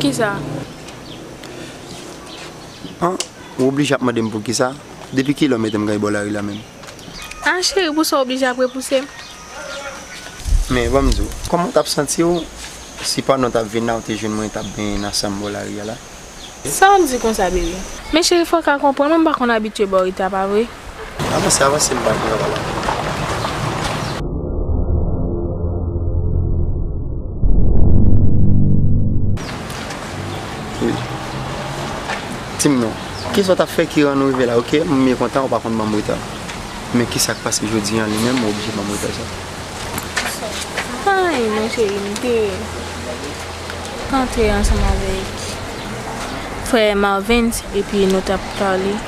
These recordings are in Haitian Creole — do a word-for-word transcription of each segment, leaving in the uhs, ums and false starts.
Kisa? An, ou oblije ap mande m poukisa? Depi kilè w mete m kanpe bò lari la menm? Ah, cheri, pou sa w oblije ap repouse m? Men, ban m di w, kòman w t ap santi w si pandan w t ap vin la, w te jwenn mwen t ap benyen nan sanm bò lari a la? Sa w ap di konsa, bebe? Men cheri, fò w ka konprann, mwen m pa konn abitye bò Rita, pa vre? Avanse, avanse, m pa gen travay la. Wi. Di m non, kisa w t ap fè ki rann ou rive la, oke? M byen kontan ou pa konn ban m reta. Men kisa k pase jodi a li menm, ou oblije ban m reta sa? Anyen non, cheri, m te antre ansanm avèk frè Marvens, epi nou t ap pale.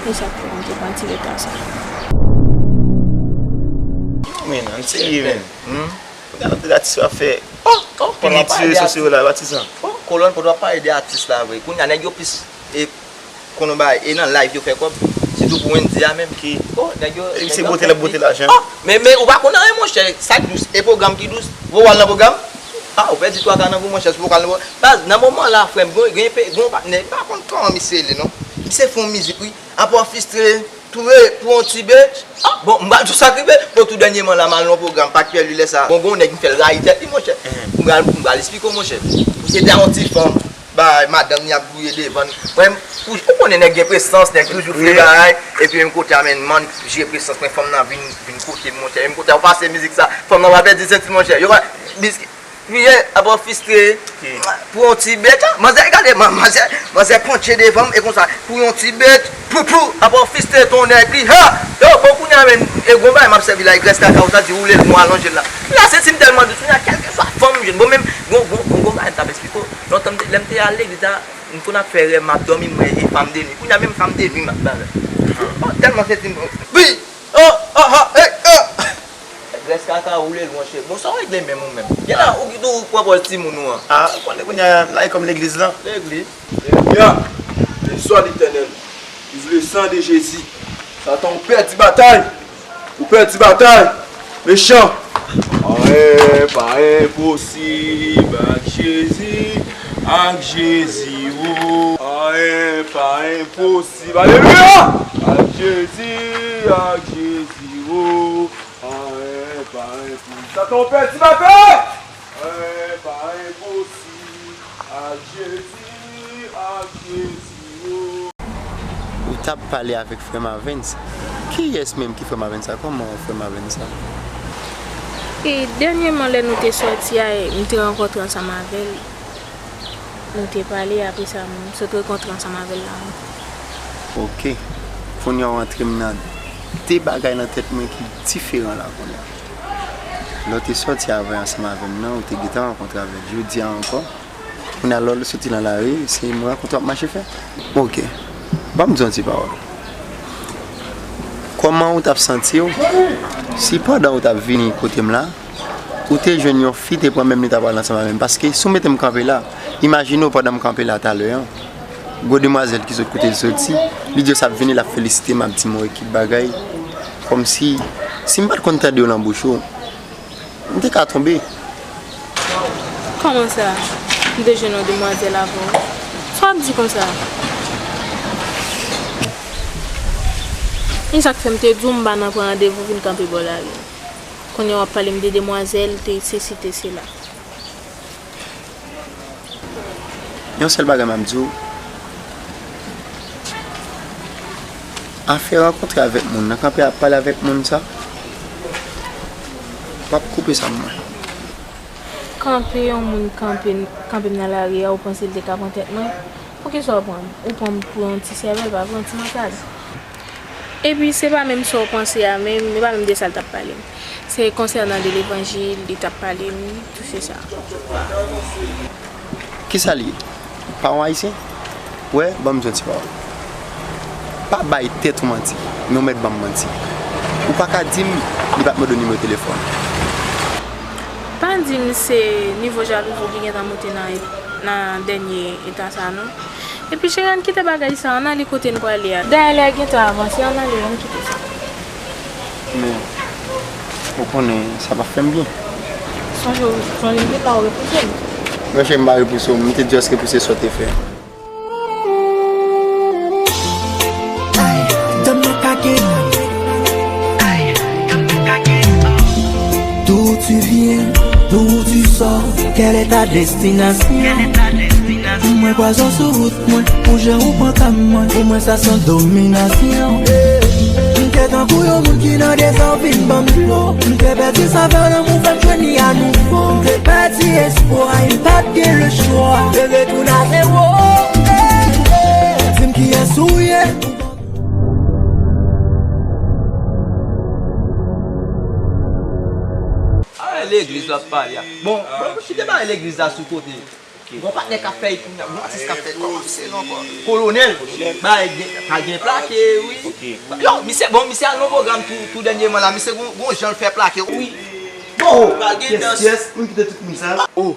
E sa k fè m te pran ti reta sa. Men, ann serye, men. Hmm? Gade atis yo ap fè. Oh, oh, pini ti rezo sosyo yo la, atis lan. Oh, kolòn, pandan w ap pale de atis la vre. Kounye a, nèg yo plis, e, konn yon bagay, e nan live yo fè kòb. Sitou pou Wendy a menm. Ki? Oh, nèg yo, e nèg se yo bote l ap bote lajan. Oh, men, men ou pa konn anyen, monchè. Sa k dous, e pwogram ki dous. Ou wè w al nan pwogram? Ah, ou pèdi twa ka nan pou monchè, si w pa al nan pwogram. Baz, nan moman la, frè m, gen, gen, gen yon patnè, m pa konn kòman misye rele, non. Misye fè yon mizik, wi. Apa w fistre, tou re, pou yon ti bèt. Ah, bon, m pral di w sa k rive. Bon, tou dènyèman la, m al nan yon pwogram, Pat Pè li lè sa. Bon, gen yon nèg m fè l rayi tèt li, monchè. M pral, m pral esplike w, monchè. Misye te a yon ti fanm, bay, madanm li ap gouye devan l. Mwen, ou, ou konnen nèg gen presans, nèg toujou fè bagay. Epi menm kote a, menm man, jere presans mwen, fanm nan vin, vin kote m, monchè. Menm kote a, ou pase mizik sa, fanm nan va pèdi senti l, monchè. Yo va, biskit. Kriye, apa w fistre. Ki? Pou yon ti bèt, manzè, gade, man-, manzè, manzè panche devan m, e konsa, pou yon ti bèt, pou, pou, apa w fistre tonnè kri, ha! Yo, bon, kounye a menm, e gon bagay m ap sèvi la, e grès kaka, ou ta di woule l, mwen alonje l la. Kounye a, senti m tèlman dous, kounye a, kèlkeswa fanm m jwenn, bon, menm, gon, gon, gon, gon bagay m t ap esplike w. Lontan, m te, lè m te al legliz la, m konn ap fè rèv, m ap dòmi, m wè e fanm de nwi. Kounye a, menm fanm de nwi m ap bagay. Oh, tèlman senti m, wi! Oh, oh, oh, hey, oh! Grès kaka woule l, monchè. Bon, sa w regle menm ou menm? Gentan, ou ki tou pran pòz timoun ou an. Ah, ou konnen kounye a la e kòm legliz lan. Legliz? Ya, béni soit l'Éternel. Vive le sang de Jésus. Satan, ou pèdi batay. Ou pèdi batay. Mechan. Anyen pa enposib ak Jezi, ak Jezi, o. Anyen pa enposib. Alelouya! Ak Jezi, ak Jezi, o. Anyen pa enposib. Satan, ou pèdi batay! Anyen pa enposib ak Jezi, ak Jezi, o. Ou t ap pale avèk frè Marvens. Kiyès menm ki frè Marvens sa? Kòman frè Marvens sa? E dènyèman, lè nou te sòti a, e, m te rankontre ansanm avè l. Nou te pale, apre sa, m sot rankontre ansanm avè l la. Oke. Kounye a w antre m nan de bagay nan tèt mwen ki diferan la kounye a. Lè w te sòti avè ansanm avè m nan, ou te gentan rankontre avè l. Jodi a ankò, kounye a lè w soti nan lari, se mwen rankontre w ap mache fè. Oke. Ban m di w yon ti pawòl. Kòman ou t ap santi w si pandan ou t ap vini kote m la, ou te jwenn yon fi te pran menm li ta pral ansanm avè m? Paske si w mete m kanpe la, imajine w pandan m kanpe la talè an, gwo demwazèl ki sot kote l soti, li di w s ap vini, l ap felisite m, ap di m yon ekip bagay. Kòmsi, si m pa t konn tande yo nan bouch ou, m te ka tonbe. Kòman sa? M te jwenn yon demwazèl avan w? Sa w ap di konsa? Men sa k fè m te di w m pa nan pran randevou vin kanpe bò lari. Kounye a w ap pale m de demwazèl, te sesi, te sela. Yon sèl bagay m ap di w, afè rankontre avèk moun nan, kanpe ap pale avèk moun sa, w ap koupe sa m wè. Kanpe yon moun kanpe, kanpe m nan lari a, ou panse l te ka pran tèt mwen? Poukisa w pran m? Ou pran m pou yon ti sèvèl, pa pou yon ti mankad. Epi se pa menm sa w panse a menm, e pa menm de sa l t ap pale m. Se konsènan de levanjil li t ap pale m, tou se sa. Kisa l ye? Pa yon ayisyen? Wè, ban m di w yon ti pawòl. Pa bay tèt ou manti, men w mèt ban m manti. Ou pa ka di m li pa t mande w nimewo telefòn. Pa di m se nivo jalouzi w ki gentan moute nan, nan dènye eta sa non. Epi cheri, ann kite bagay sa, ann ale kote n prale a. Dayè lè a gentan avanse, ann ale, ann kite sa. Men, ou konnen sa p ap fè m byen. Sonje, sonje m te ba w repoze m. Monchè, m pa repouse w, m te just repouse sa w te fè. Ay, dam nan kake. Ay, dam nan kake. D'où tu viens, d'où tu sors, quelle est ta destination? Mwen pwazon sou wout mwen, pou jan ou pran kam mwen, pou mwen sa se yon dominasyon. M te tankou yon moun ki nan dezòd, vin ban m dlo. M te pèdi savè lanmou, fè m jwenn li anouvo. M te pèdi espwa, m pa t gen lechwa. Te retounen a zewo. Di m kiyès ou ye. Ah, legliz w ap pale a. Bon, bon, kite bagay legliz la sou kote. Gon patnè k ap fè, gon atis k ap fè, kòman misye rele ankò? Kolonèl. Bay gen, pa gen plake, wi. Yo, misye, bon, misye al nan pwogram tou, tou dènyèman la, misye gon, gon jan l fè plake, wi. Bon, pa gen dans. Kès, kès, moun kite tout moun sa. Oh,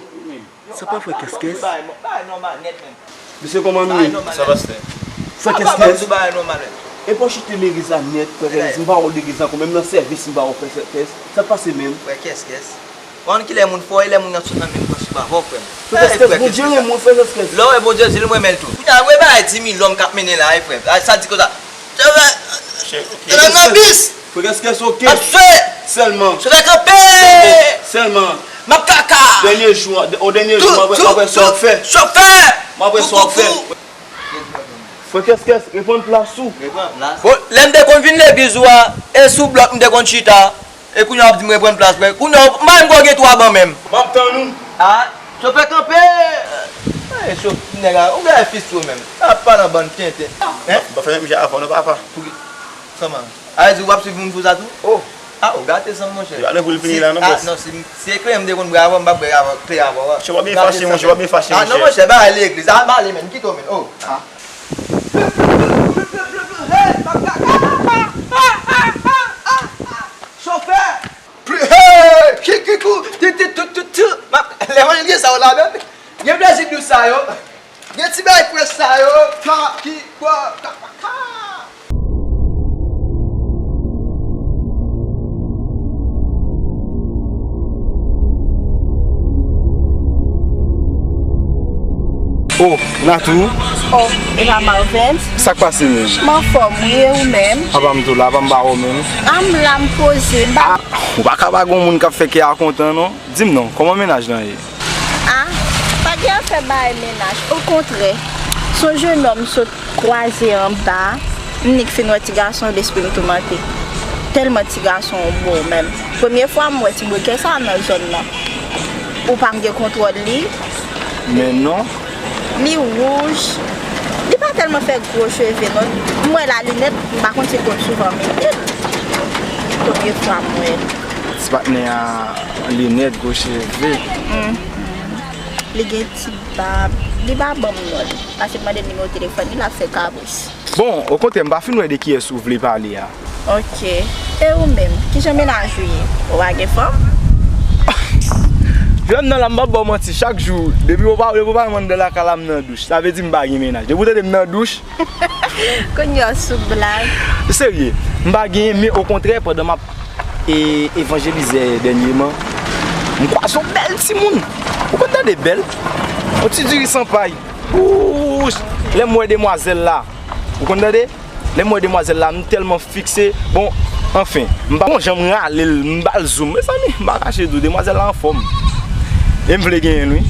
sa pa frè kès kès. Bay, bay nòmal nèt menm. Mesye, kòman nou ye? Sa pastè. Frè kès kès. Bay nòmal nèt. E pa w chite legliz la nèt, frè kès kès. M pa wè w legliz la, menm nan sèvis, m pa wè w frè kès kès. Sa k pase menm? Frè kès kès. Ou konn kilè moun fò e lè moun nan sot nan menm pwens ou pa fò, frè m. Frè kès kès, Bondye renmen w, frè kès kès. Lè w wè Bondye di l, m renmen l tou. Kounye a, w wè bagay di mil lòm k ap mennen la, wi, frè m. Sa di konsa. Frè kès kès, oke. Sèlman. Sèlman. Sèlman. M ap kaka. Dènye jou, o dènye jou, m ap wè sa w ap fè. Chofè! M ap wè sa w ap fè. Frè kès kès, reprann plas ou. Bon, lè m te konn vin legliz ou a, e sou blòk m te konn chita. E kounye a w ap di m reprann plas mwen. Kounye a, m pa menm kwè w gen twa ban menm. M ap tann ou. Ah, chofè kanpe. Eh, chof-, nèg la, ou gen fistro menm. Sa ap pale an bann tenten. Hein? M pa fè menm jan avè w non, papa. Pou ki, kòman? A, di w ap swiv moun pou sa tou? Oh. Ah, ou gate san m, monchè. Yo, ale pou l fini la, non, bòs. Ah, non, si, si e kle m te konn bwè avè w, m p ap bwè avè, kle avè w, a. Chè, w ap byen fache, monchè, w ap byen fache, monchè. Ah, non, monchè, ba ale legliz. Ah, m ale, menm, kite w, menm. Oh. Ah. Chofè! Hey! Ki, ki, kou, ti, ti, tou, tou, tou. Lè mwen gen sa yo la menm. Gen plezi dous sa yo. Gen ti bagay frèch sa yo. Ka, ki, kwa, ka, ka, ka. Oh, Natou. Oh, e pa Marvens? Sa k pase menm? M anfòm, wi, e ou menm? Apa m tou la, apa m pa wè w menm? A, m la, m poze, m pa. Ah, ou pa ka pa gon moun k ap fè kè a kontan, non? Di m non, kòman mennaj lan ye? Ah, pa gen afè bay mennaj. Okontrè, se yon jennonm m sot kwaze anba, m nik fin wè ti gason, lespri m toumante. Tèlman ti gason an bo menm. Premye fwa m wè ti bwekè sa nan zòn nan. Ou pa m gen kontwòl li. Men non. Li wouj. Li pa tèlman fè gwo cheve non. M wè l a linèt, m pa konn si l konn souvan mete l. Premye fwa m wè l. Ti patnè a, linèt, gwo cheve. Mhm. Li gen ti bab. Li pa ban m non li. Pase m mande l nimewo telefòn li, l ap fè kabris. Bon, okontrè, m pa fin wè de kiyès ou vle pale a. Ok. E ou menm, kijan mennaj ou ye? Ou pa gen fanm? Jwenn nan la, m p ap ba w manti, chak jou, depi w pa, depi w pa wè m anndan lakay la, m nan douch. Sa vle di m pa gen mennaj. Depi w tande m nan douch, Kounye a w sou blag. Serye, m pa genyen, men okontrè, pandan m ap, e, evanjelize dènyeman, m kwaze yon bèl timoun. Ou konn tande bèl? Yon ti diri san pay. Wouch! Lè m wè demwazèl la, ou konn tande? Lè m wè demwazèl la, m tèlman fikse. Bon, anfen, m pa gon jan m rale l, m ba l zoom. Mezanmi, m pa kache di w, demwazèl la anfòm. E m vle genyen l, wi.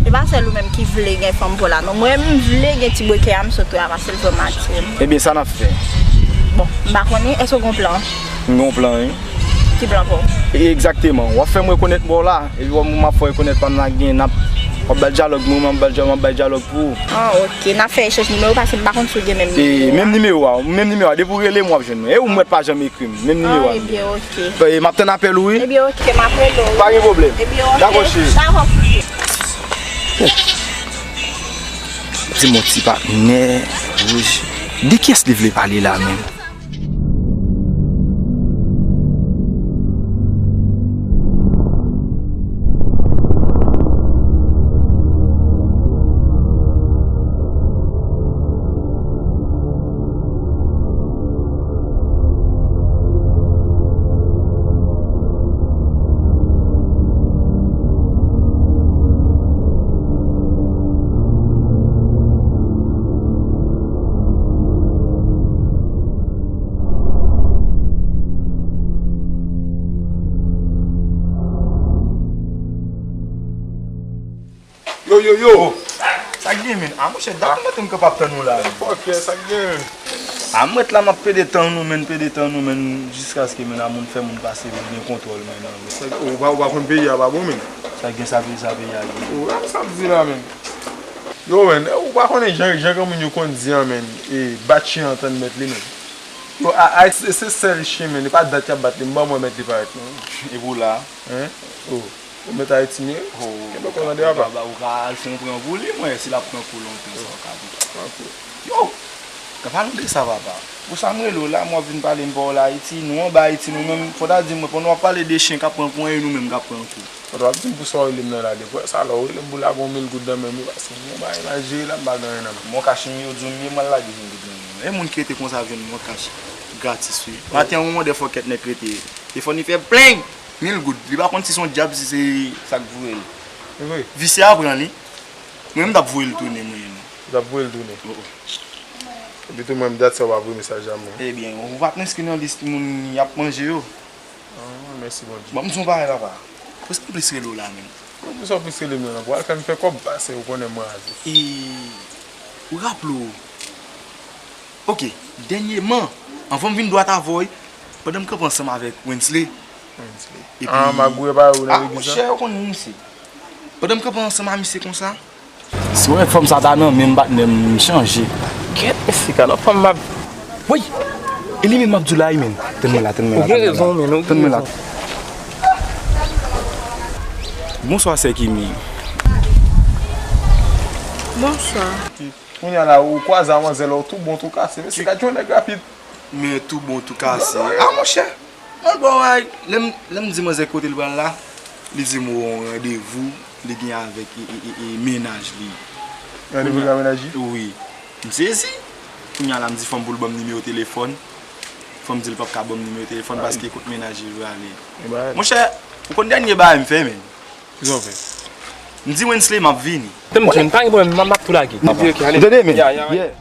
E pa sèl ou menm ki vle gen fanm pou la, non. Mwen, m vle gen ti bwekè a, m sot wè a, paske l vrèman atire m. Ebyen, sa n ap fè? Bon, m pa konnen, èske w gen plan? M gen yon plan, wi. Ki plan pa w? E, egzakteman. W ap fè m rekonèt bò w la, epi w ap, m ap fè w rekonèt pa m la gen, n ap, w ap bay dyalòg, mwen, m ap bay dyalòg, m ap bay dyalòg pou ou. Ah, ok. N ap fè echanj nimewo, paske m pa konn si w gen menm nimewo a. E, menm nimewo a, menm nimewo a. Depi w rele m, w ap jwenn mwen. E ou m wè pa janm ekri m. Menm nimewo a. Ah, ebyen, ok. E, m ap tann apèl ou, wi. Ebyen, ok, m ap rele w. Pa gen pwoblèm. Ebyen, ok. Dakò, cheri. Dakò. Di m yon ti patnè wouj. De kiyès li vle pale la menm? Yo, yo, yo! Sa k gen, menn? A, monchè, dat mwen te m kanpe ap tann ou la, menn. Fòkè, sa k gen, menn? A, m ret la, m ap pede tann ou, menn, pede tann ou, menn, jiskaske, menn, a moun fè moun pase, menn, gen kontwòl, menn, nan, menn. Sa k, ou pa, ou pa konn peyi a pa bon, menn? Sa k gen, sa peyi, sa peyi a gen? Ou wè sa m di la, menn. Yo, menn, ou pa konnen jan, jan granmoun yo konn di an, menn, e, bat chen an tann mèt li, menn. Yo, a, a, se, se sèl chen, menn, e pa dat y ap bat li, m ban mwen mèt li parèt, menn. E pou la? Hein? Oh. Ou mèt Ayiti m ye? Oh, kenbe kò w tande, papa. Ou ka al fè yon pran pou li, mwen, si l ap pran kou lontan, sa w ka di. Pran kou. Yo! An palan de sa, papa. Pou sa m rele w la, m w ap vin pale m pa w la Ayiti, nou anba Ayiti, nou menm, fò w ta di mwen, pandan w ap pale de chen k ap pran kou, e nou menm k ap pran kou. Fò w ap di m pou sa w rele m nan la, de pou sa lè w rele m pou lage yon mil goud nan men m, wi, paske m gen yon bagay m al jere la, m pa gen anyen nan men m. Mwen w ka chen yo di w m ye, m al lage yon mil goud nan men w. E moun ki rete konsa jwenn mwen w ka ch-, gratis, wi. Maten an, yon de fòkèt nèg rete, telefòn li fè pleng! Mil goud. Li pa konn si se yon dyab, si se sa k voye l. Se vre. Visye a pran li. Mwen menm, m t ap voye l tounen, mwen menm. Ou t ap voye l tounen? Oh, oh. Epi tou, mwen menm, dat sa, w pa voye mesaj la, mwen. Ebyen, ou pa t enskri nan lis moun y ap manje yo? Ah, mèsi, Bondye. Ban m di w yon bagay, papa. Pou sa m plis rele w la, menm. Pou sa w plis rele m nan, pou al fè m fè kòb, pase, ou konnen mwen aze. E, ou raple w, Ok, dènyèman, anvan m vin dwat avè w, pandan m kanpe ansanm avèk Wensley. Wensley. Epi, ah, magouye pa ou nan legliz la? Ah, monchè, ou konn misye. Pandan m kanpe ansanm a misye konsa. Si w wè fanm sa ta nan men m, patnè m, m chanje. Kèt, mesye, ka nan fanm m ap. Woy! E li menm m ap di w la, wi, menn. Tann mwen la, tann mwen la, tann mwen la. Ou gen rezon, menn, ou gen rezon. Tann mwen la. Bonswa, sè Kimi. Bonswa. Kounye a la, ou kwaze a manzè la, ou tou bon, tou kase. Mesye, gad yon nèg rapid. Men tou bon, tou kase. A, monchè, mwen bon, ay, lè m, lè m di manzè kote l pral la, li di m, o, yon randevou li gen avèk e, e, e, e, mennaj li. Randevou li gen mennaj li? Wi. M sezi. Kounye a la, m di fanm pou l ban m nimewo telefòn. Fanm di l p ap ka ban m nimewo telefòn paske kot mennaj li prale. Monchè, ou konn dènye bagay m fè, menn? Kisa w fè? M di Wensley m ap vini. Tann m, pa gen pwoblèm, m ap tou lage. Ou tande, men? Ya, ya. Yeah.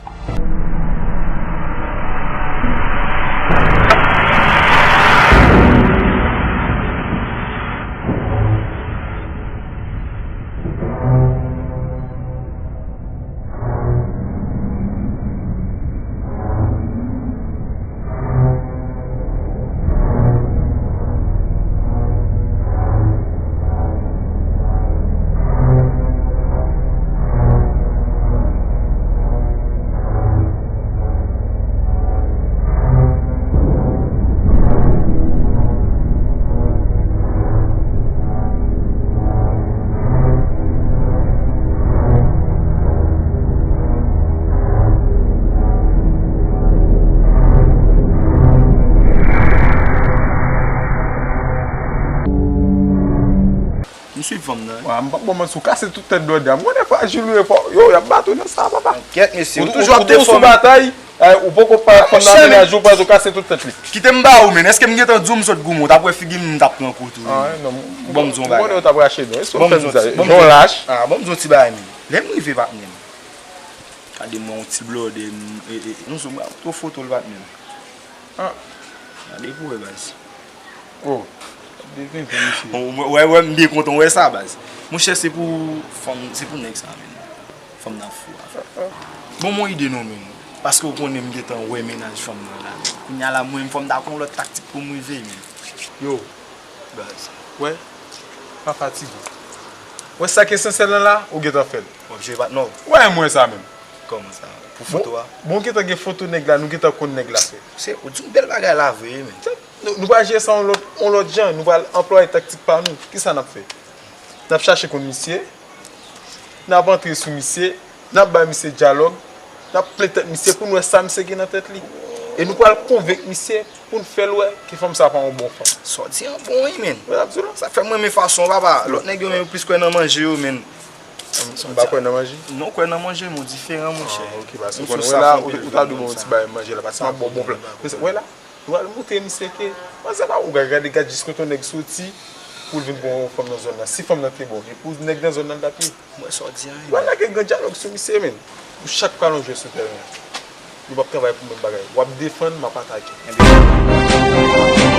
M swiv fanm nan. Wa, m p ap ba w manti, ou kase tout tèt Dòda. M konnen frajil ou ye, fò, yo, y ap bat ou nan sa, papa. Kèt, mesye, ou toujou ap defann. Ou toujou sou batay, eh, ou poko pa fanm nan mennaj ou, ou kase tout tèt li. Kite m ba ou, men, èske m gentan di w m sot goumen, ou t ap wè figi m, m t ap pran kou tou. Ah, non, m konnen ou t ap rache don. Èske w fè m sa? Jan w lach. Ah, ban m di w yon ti bagay, men. Lè m rive, patnè m. Gade mwen, yon ti blòdè, m, e, e, nou sou, m ap tou foto l, patnè m. Ah. Gade pou wè, baz. Oh. Ap dezenzen misye. Bon, wè, wè, m byen kontan wè sa, baz. Monchè, se pou fanm, se pou nèg sa, menn. Fanm nan fou a. Bon, m yon ide non, menn. Paske w konnen m gentan wè mennaj fanm nan la. Kounye a la, mwen, fò m ta gon lòt taktik pou m rive, menn. Yo, baz. Wè, pa fatige. Wè sa k esansyèl lan la, ou gentan fè l. W ap jwe patnè w? Wè, m wè sa menm. Kòman sa? Pou foto a? Bon, bon, gentan gen foto nèg la, nou gentan konn nèg la fè. Se, ou di yon bèl bagay la vre, men. Nou, nou pral jere sa yon lòt, yon lòt jan, nou pral anplwaye taktik pa nou. Kisa n ap fè? N ap chache konn misye, n ap antre sou misye, n ap bay misye dyalòg, n ap plen tèt misye pou n wè sa misye gen nan tèt li. E nou pral konvenk misye pou n fè l wè ke fanm sa pa yon bon fanm. Sa w di an bon, wi, men. Wè, n ap di w la. Sa fè m renmen fason w, papa. Lòt nèg yo, men, yo plis kwè nan manje yo, men. M pa kwè nan manje? Non, kwè nan manje, men w diferan, monchè. Ah, ok, paske ou konnen, wè la, ou, ou ta dwe ban yon ti bagay manje la, paske m ap ba w bon plan. Wè la, nou al montre misye ke, manzè pa ou gade, gade jis kote yon nèg soti pou l vin pran yon fanm nan zòn nan. Si fanm nan te bon, e pou nèg nan zòn nan l t ap ye. M wè sa w di an, wi. Wè, lage gran dyalòg sou misye, men. Nou chak pral yon jwè sou tèren an. Nou p ap travay pou menm bagay. W ap defann, m ap atake. Ebyen.